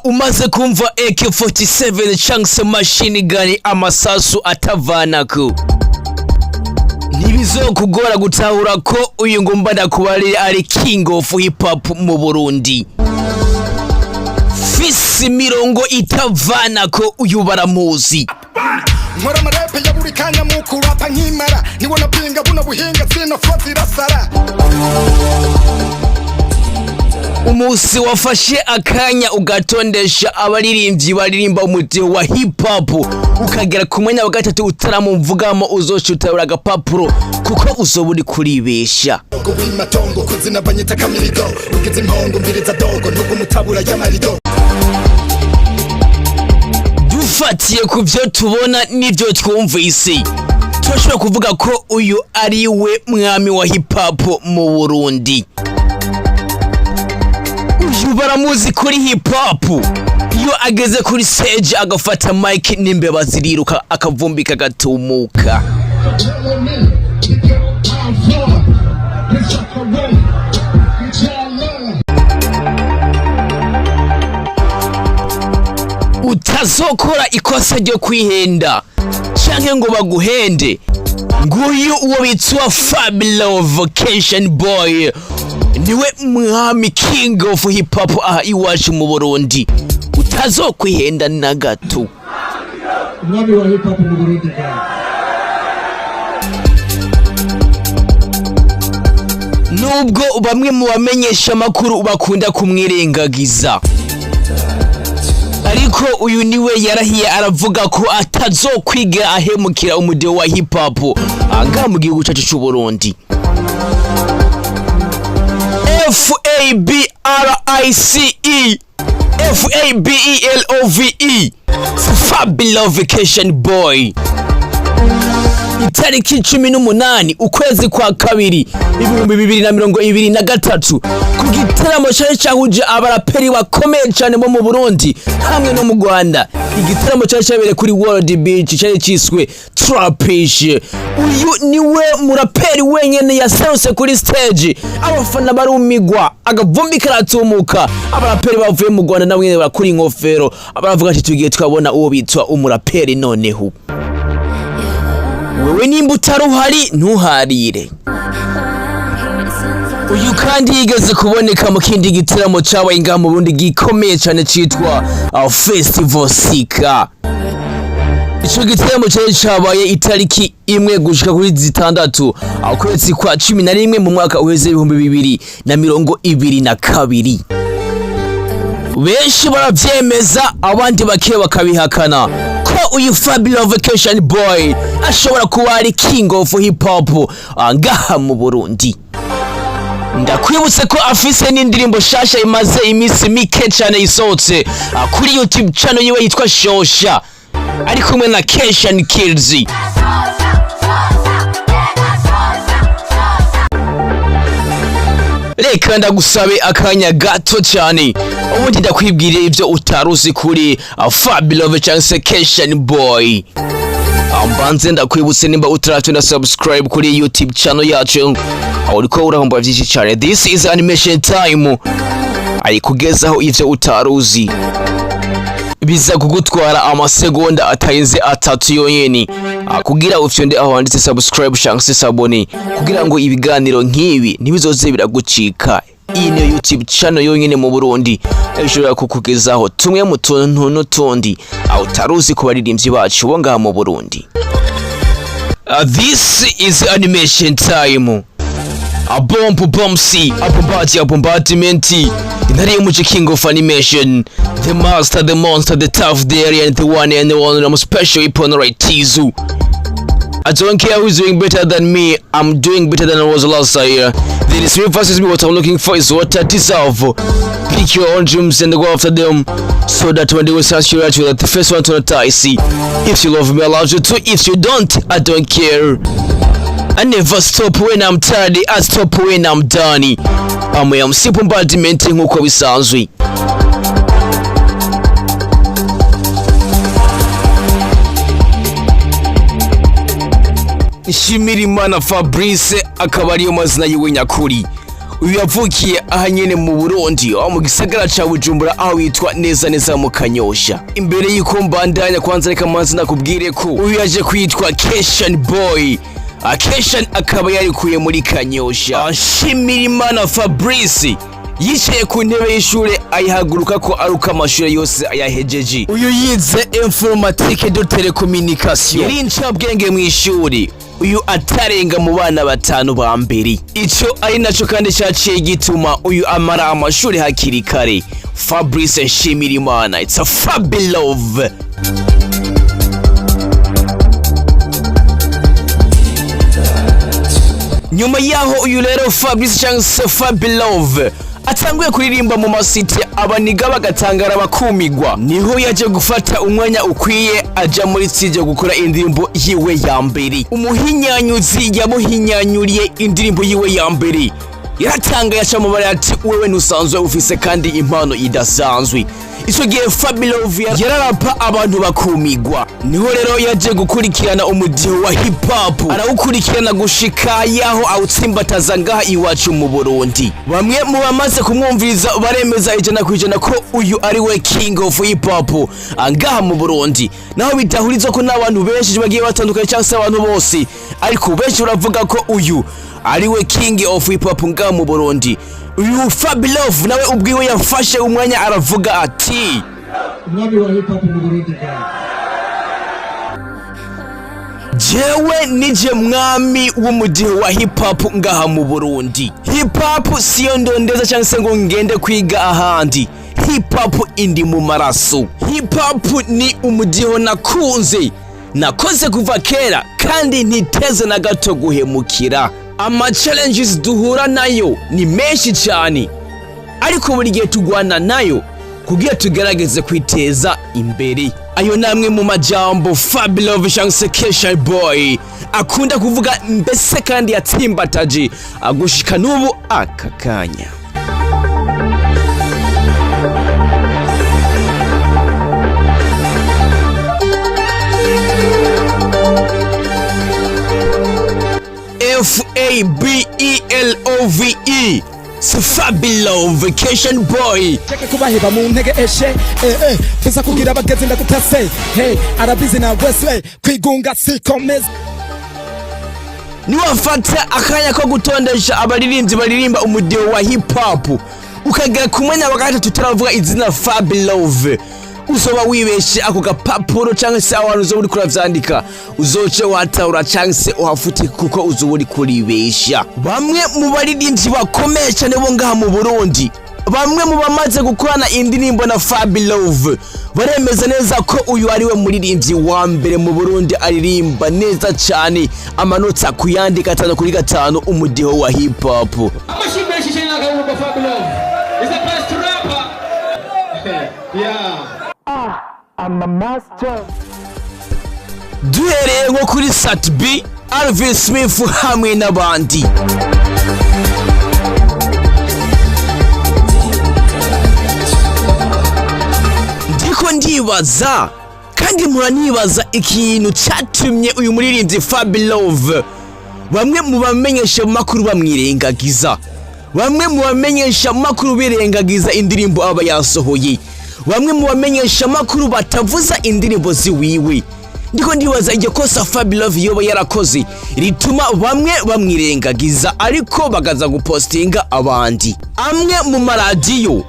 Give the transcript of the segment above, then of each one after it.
Umaze kumva AK47 cyangwa se machine gun, amasasu atavanako, ntibizokugora gutahura ko uyu ngomba ndakubarire ari king of hip hop mu Burundi. Fisi mirongo itavanako, uyu baramuzi. Nkora amarepe ya buri kanya mu kurapa nkimara niwo napinga buno buhinga zino fo zirasara. Umusi wafashe akanya ugatondesha abaririmbyi baririmba umudiho wa hip hop, ukagera ku mwanya wa gatatu utaramuvugamo, uzoca utabura agapapuro kuko uzoba uri kuribesha. W'imatongo kuzina banyita kamirigo, ugize impongo mbiriza dogo nubwo umutabura y'amarido. Dufatiye ku byo tubona n'ibyo twumvise, turashobora kuvuga ko uyu ari we mwami wa hip hop mu Burundi. Uyu baramuzi kuri hip hop. Iyo ageze kuri stage agafata mic, n'imbeba ziriruka, akavumbika agatumuka. Telling me to get I'm for this room. Y'all love. Utazokora ikosa ryo kwihenda canke ngo baguhende. Nguyu uwo bitwa Fabilove Vacation Boy, niwe mwami, king of hip hop aha iwacu mu Burundi. Utazokwihenda na gato. Umwami wa hip hop mu Burundi bwawe. Nubwo bamwe mu bamenyesha amakuru bakunda kumwirengagiza, ariko uyu niwe yarahiye aravuga ko atazokwiga ahemukira umudiho wa hip hop ngaha mu gihugu cyacu cy'u Burundi. Fabrice F A B E L O V E, Fabulous Vacation Boy. Itariki 18 ukwezi kwa kabiri 2023, ku gitaramo cyari cyahuje abaraperi bakomeye cyane bo mu Burundi hamwe no mu Rwanda, igitaramo cyari cyabereye kuri World Beach, cyari cyiswe Trapish, uyu niwe muraperi wenyene yaserutse kuri stage, abafana barumigwa, agavumbi karatumuka. Abaraperi bavuye mu Rwanda nabo nyene barakura inkofero, baravuga ati: "Tugiye twabona uwo bitwa umuraperi." Noneho wewe nimba utaruhari ntuharire. Uyu kandi yigeze kuboneka mu kindi gitaramo cabaye ngaha mu Burundi gikomeye cane citwa Festival Sika. Ico gitaramo cari cabaye itariki 1 gushika kuri 6 ukwezi kwa 11 mu mwaka uheze 2022. Benshi baravyemeza, abandi bake bakabihakana ko uyu Fabulous Vacation Boy ashobora kuba ari king of hip hop ngaha mu Burundi. Ndakwibutse ko afise n'indirimbo shasha imaze iminsi mike cane isohotse kuri YouTube channel yiwe yitwa Shosha, ari kumwe na Keshan Kills. Reka ndagusabe akanya gato cyane, ubundi ndakwibwira ibyo utaruzi kuri Fabilove cyangwa se Keshan Boy. Mbanze ndakwibutse, nimba utaratunda subscribe kuri YouTube channel yacu, aho uriko urahomba byinshi cyane. This is Animation Time, ari kugezaho ivyo utaruzi. Biza kugutwara amasegonda atarenze 3 yonyene kugira ufyonde aho handitse subscribe cyangwa se s'abonner, kugira ngo ibiganiro nk'ibi ntibizoze biragucika. Iyi niyo YouTube channel yonyene mu Burundi ishobora kukugezaho tumwe mu tuntu n'utundi aho utaruzi ku baririmbyi bacu bo ngaha mu Burundi. This is Animation Time. A bomb bomb C, a bombati, a bombardment. Intare y'umuco, king of animation, the master, the monster, the tough, the alien, the one and the one. I'm special right Tizu. I don't care who's doing better than me. I'm doing better than I was last year. Then it's me versus me. What I'm looking for is what I deserve. Pick your own dreams and go after them, so that when they will search you out, you're the first one to notice. If you love me, I love you too. If you don't, I don't care. I never stop when I'm tired, I stop when I'm done. I'm MC Bombardment nk'uko bisanzwe. Nshimirimana Fabrice akaba ariyo mazina yiwe nyakuri. Uyu yavukiye aha nyene mu Burundi, aho mu gisagara ca Bujumbura, aho witwa neza neza mu Kanyosha. Imbere y'uko mbandanya, kwanza reka manze nakubwire ko uyu yaje kwitwa Keshan Boy. Keshan akaba yarikuye muri Kanyosha. Nshimirimana Fabrice yicaye ku ntebe y'ishure ayihaguruka ko ari uko amashure yose ayahejeje. Uyu yize informatique de télécommunication, yari incabwenge mu ishuri. Uyu atarenga mu bana batanu ba mbere. Ico ari naco kandi caciye gituma uyu amara amashuri hakiri kare. Fabrice Nshimirimana, it's a Fabilove. Nyuma yaho uyu rero Fabrice cyangwa se Fabilove atanguye kuririmba mu masite, abaniga bagatangara bakumigwa, niho yaje gufata umwanya ukwiye aja muri studio gukora indirimbo yiwe ya mbere. Umuhinyanyuzi yamuhinyanyuriye indirimbo yiwe ya mbere yaratangaye, aca mubara ati: "Wewe ntusanzwe ufise kandi impano idasanzwe." Icyo gihe Fabilove yararapa abantu bakumigwa. Niho rero yaje gukurikirana umudiho wa hip hop, arawukurikirana gushika yaho awutsimbataza ngaha iwacu mu Burundi. Bamwe mu bamaze kumwumviriza baremeza 100% ko uyu ari we king of hip hop ngaha mu Burundi, naho bidahurizwa ko n'abantu benshi bagiye batandukanye cyangwa se abantu bose, ariko benshi baravuga ko uyu ari we king of hip hop ngaha mu Burundi. Uyu Fabilove nawe ubwiwe yafashe umwanya aravuga ati: Umwami wa hip hop mu Burundi bwawe. "Jewe nije mwami w'umudiho wa hip hop ngaha mu Burundi. Hip hop siyo ndondeza cyangwa se ngo ngende kwiga ahandi. Hip hop indi mu maraso. Hip hop ni umudiho nakunze, nakoze kuva kera, kandi ntiteze na gato guhemukira. Ama challenges duhura nayo ni menshi cyane, ariko buri gihe tugwana nayo kugira tugerageze kwiteza imbere." Ayo namwe mu majambo Fabilove cyangwa se Kesha Boy akunda kuvuga, mbese kandi yatsimbataje agushika n'ubu aka kanya. Fabilove, Fabilove, Keshan Boy. Cheke kubaheba mu ntege eshe tuza kugira abagezi ndagutase hey arabizi na Wesley kwigunga sikomeza. Niwafata akanya ko gutondesha abaririmbyi baririmba umudiho wa hip hop, ukagera ku mwanya wa gatatu utaravuga izina Fabilove, uzoba wibeshe. Ako gapapuro cyangwa se aho hantu uzoba uriko uravyandika uzoce watahura cyangwa se uhafute, kuko uzoba uriko uribesha. Bamwe mu baririmbyi bakomeye cyane bo ngaha mu Burundi, bamwe mu bamaze gukorana indirimbo na Fabilove, baremeza neza ko uyu ari we muririmbyi wa mbere mu Burundi aririmba neza cyane, amanota ku yandi, 5 kuri 5, umudiho wa hip hop. Amashyi menshi cyane n'akabumba. Fabilove is the best rapper, yeah. Duhereye nko kuri Sat-B, Alvin Smith hamwe n'abandi. Ndiko ndibaza kandi mpora nibaza ikintu cyatumye uyu muririmbyi Fabilove bamwe mu bamenyesha makuru bamwirengagiza, bamwe mu bamenyesha makuru birengagiza indirimbo aba yasohoye, bamwe mu bamenyesha makuru batavuza indirimbo ziwiwe. Ndiko ndibaza iryo kosa Fabilove yoba yarakoze rituma bamwe bamwirengagiza, ariko bakaza gupostinga abandi. Amwe mu maradiyo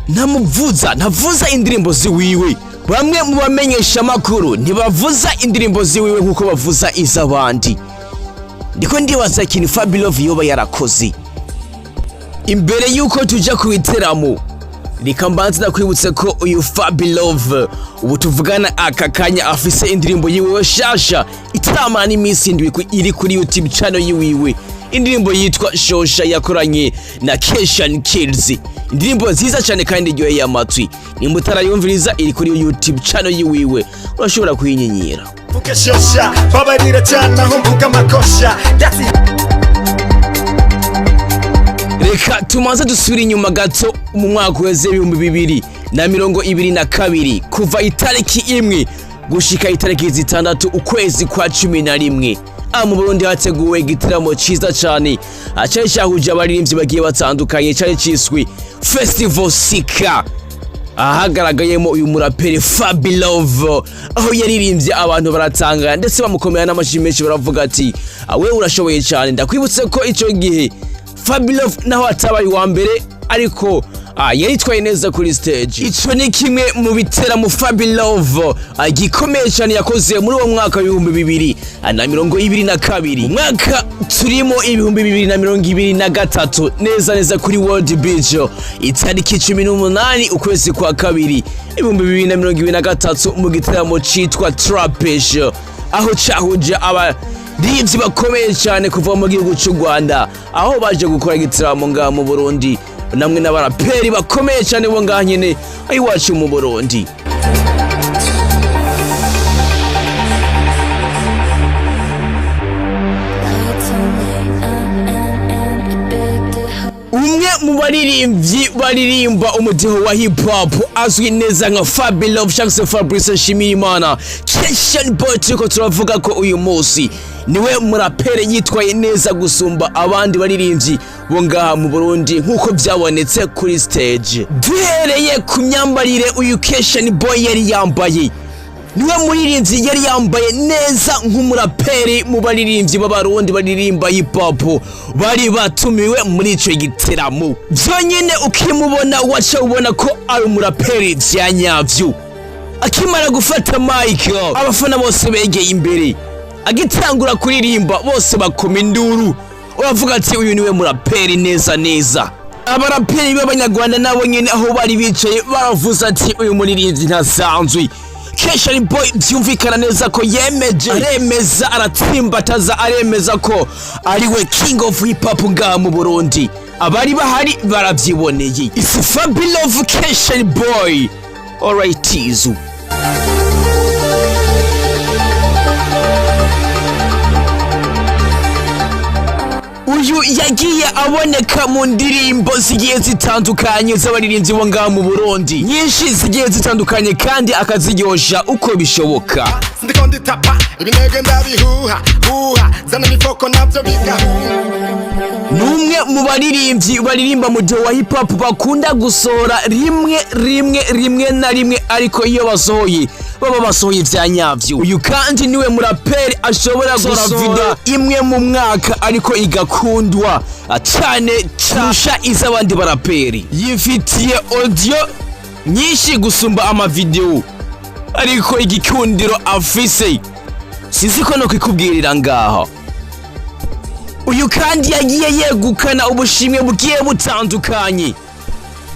ntamuvuza, ntavuza indirimbo ziwiwe. Bamwe mu bamenyesha makuru ntibavuza indirimbo ziwiwe nkuko bavuza iz'abandi. Ndiko ndibaza ikintu Fabilove yoba yarakoze. Imbere y'uko tuja ku biteramo, reka mbanze ndakwibutse ko uyu Fabilove ubu tuvugana aka kanya afise indirimbo yiwe shasha itaramara n'iminsi 7 iri kuri YouTube channel yiwiwe, indirimbo yitwa Shosha yakoranye na Keshan Kills, indirimbo nziza cyane kandi iryoheye amatwi. Nimba utarayumviriza, iri kuri YouTube channel yiwiwe, urashobora kuyinyinyira. Mvuge shosha, babarira cyane aho mvuga amakosha. That's it. Reka tumanze dusubire inyuma gato mu mwaka uheze 2022, kuva itariki 1 gushika itariki 6 ukwezi kwa 11. Aha mu Burundi hateguwe igitaramo ciza cane cari cahuje abaririmbyi bagiye batandukanye, cari ciswe Festival Sika, ahagaragayemo uyu muraperi Fabilove, aho yaririmbye abantu baratangara ndetse bamukomera n'amashyi menshi, baravuga ati: "We urashoboye cyane." Ndakwibutse ko icyo gihe Fabilove naho atabaye uwa mbere, ariko yaritwaye neza kuri stage. Ico ni kimwe mu biteramo Fabilove gikomeye cyane yakoze muri uwo mwaka w'2022. Umwaka turimo, 2023, neza neza kuri World Beach, itariki 18 ukwezi kwa kabiri 2023, mu gitaramo citwa Trapesh, aho cahuje abaririmbyi bakomeye cyane kuva mu gihugu cy'u Rwanda, aho baje gukora igitaramo ngaha mu Burundi, namwe n'abaraperi bakomeye cyane bo ngaha nyene iwacu mu Burundi. Lights only, and big to Umwe mu baririmbyi baririmba umudiho wa hip hop azwi neza nka Fabilove cyangwa se Fabrice Nshimirimana Keshan Boy, turiko turavuga ko uyu munsi niwe murapere yitwaye neza gusumba abandi baririmbyi bo ngaha mu Burundi, nk'uko byabonetse kuri stage. Duhereye ku myambarire uyu Keshan Boy yari yambaye, niwe muririmbyi yari yambaye neza nk'umuraperi mu baririmbyi b'Abarundi baririmba hip hop bari batumiwe muri ico giteramo. Vyonyene ukimubona waca ubona ko ari umuraperi vya nyavyo. Akimara gufata mic, abafana bose begeye imbere, agitangura kuririmba bose bakoma induru, uravuga ati: "Uyu niwe muraperi neza neza." Abaraperi b'Abanyarwanda nabo nyene aho bari bicaye baravuze ati: "Uyu muririmbyi ntasanzwe." Keshan Boy byumvikana neza ko yemeje, aremeza, aratsimbataza, aremeza ko ariwe king of hip hop ngaha mu Burundi. Abari bahari baravyiboneye. It's Fabilove, Keshan Boy. Alright, izu uyu yagiye aboneka mu ndirimbo zigiye zitandukanye z'abaririmbyi bo ngaha mu Burundi, nyinshi zigiye zitandukanye, kandi akaziryosha uko bishoboka. Ndiko nditapa ibinege, ndabihuha huha, zana imifoko navyo bigahuha. Ni umwe mu baririmbyi baririmba mu gihe wa hip hop bakunda gusohora rimwe rimwe, rimwe na rimwe, ariko iyo basohoye baba basohoye ivya nyavyo. Uyu kandi niwe muraperi ashobora gusohora video imwe mu mwaka, ariko igakundwa cyane kurusha iz'abandi baraperi. Yifitiye audio nyinshi gusumba amavideo, ariko igikundiro afise sinzi ko no kwikubwirira ngaho. Uyu kandi yagiye yegukana ubushimwe bugiye butandukanye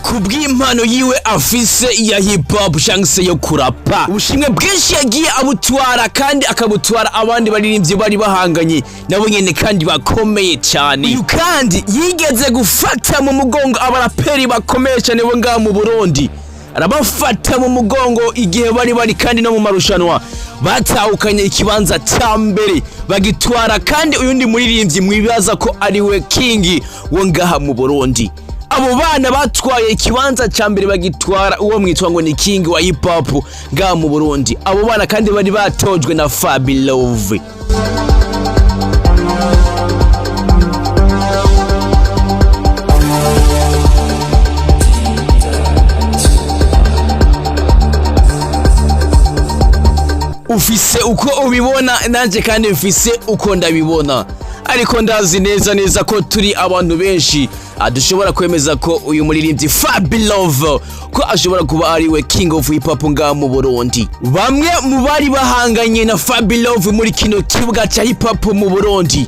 ku bw'impano yiwe afise ya hip hop cyangwa se yo kurapa. Ubushimwe bwinshi yagiye abutwara, kandi akabutwara abandi baririmbyi bari bahanganye nabo nyene kandi bakomeye cyane. Uyu kandi yigeze gufata mu mugongo abaraperi bakomeye cyane bo ngaha mu Burundi, arabafata mu mugongo igihe bari bari kandi no mu marushanwa, batahukanye ikibanza cya mbere bagitwara. Kandi uyundi muririmbyi mwibaza ko ariwe king wo ngaha mu Burundi, abo bana batwaye ikibanza cya mbere bagitwara uwo mwitwa ngo ni king wa hip hop ngaha mu Burundi. Abo bana kandi bari batojwe na Fabilove. Ufise uko ubibona, nanjye kandi mfise uko ndabibona, ariko ndazi neza neza ko turi abantu benshi dushobora kwemeza ko uyu muririmbyi Fabilove ko ashobora kuba ariwe king of hip hop ngaha mu Burundi. Bamwe mu bari bahanganye na Fabilove muri kino kibuga cya hip hop mu Burundi,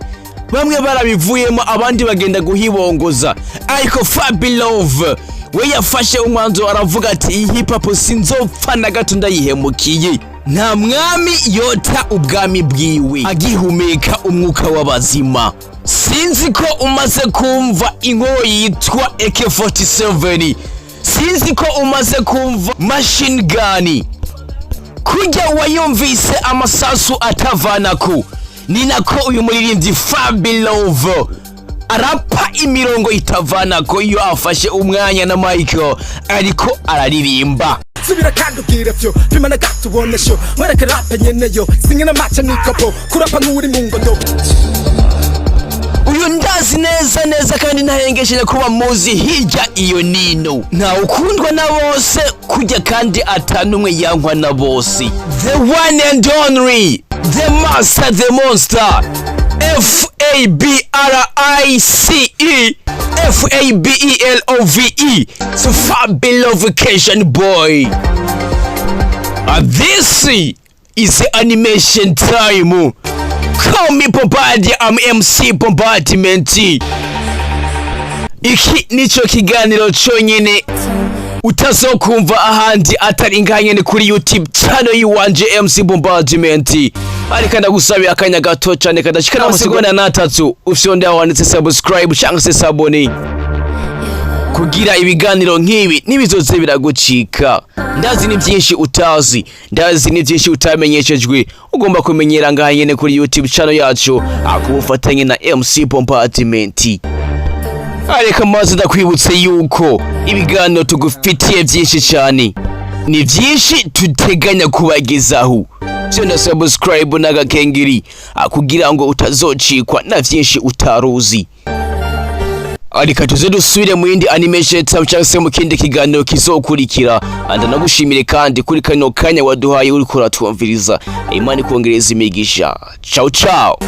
bamwe barabivuyemo, abandi bagenda guhibongoza, ariko Fabilove we yafashe umwanzuro, aravuga ati: "Iyi hip hop sinzopfa na gato ndayihemukiye." Nta mwami yota ubwami bwiwe agihumeka umwuka w'abazima. Sinzi ko umaze kumva inkoho yitwa AK47, sinzi ko umaze kumva machine gun. Kurya wayumvise amasasu atavanako, ni nako uyu muririmbyi Fabilove arapa imirongo itavanako iyo afashe umwanya na mic ariko araririmba. Subira kandi ubwire vyo pima na gato ubone sho mwereke rap nyeneyo sinkina maca nikopo kurapa nk'uri mu ngodo. Uyu ndazi neza neza kandi ntahengesheje kuba muzi hirya iyo nino. Ntawe ukundwa na bose kujya kandi atanumwe yankwa na bose. The one and only, the master, the monster, Fabrice Fabelove, so Fabelovacation Boy. This is the animation time. Call me Bombardier, I'm MC Bombardment. Iki nico kiganiro conyene utazokumva ahandi atari ngaha nyene kuri YouTube channel yiwanje MC Bombardment. Ariko ndagusabira akanya gato cane kadashika n'amasegonda 3, ufyonde aho wanditse subscribe cyangwa se s'abonner kugira ibiganiro nk'ibi ntibizoze biragucika. Ndazi ni byinshi utazi, ndazi ni byinshi utamenyeshejwe, ugomba kumenyera ngaha nyene kuri YouTube channel yacu akubufatanye na MC Bombardment. Ariko maze ndakwibutse yuko ibiganiro tugufitiye byinshi cyane, ni byinshi tuteganya kubagezaho. Fyonda subscribe n'agakengeri kugira ngo utazocikwa na byinshi utaruzi. Ariko tuze dusubire mu yindi animation time cyangwa se mu kindi kiganiro kizokurikira. Ndanagushimire kandi kuri kano kanya waduhaye uriko uratwumviriza. Imana ikongereza imigisha. Ciao ciao.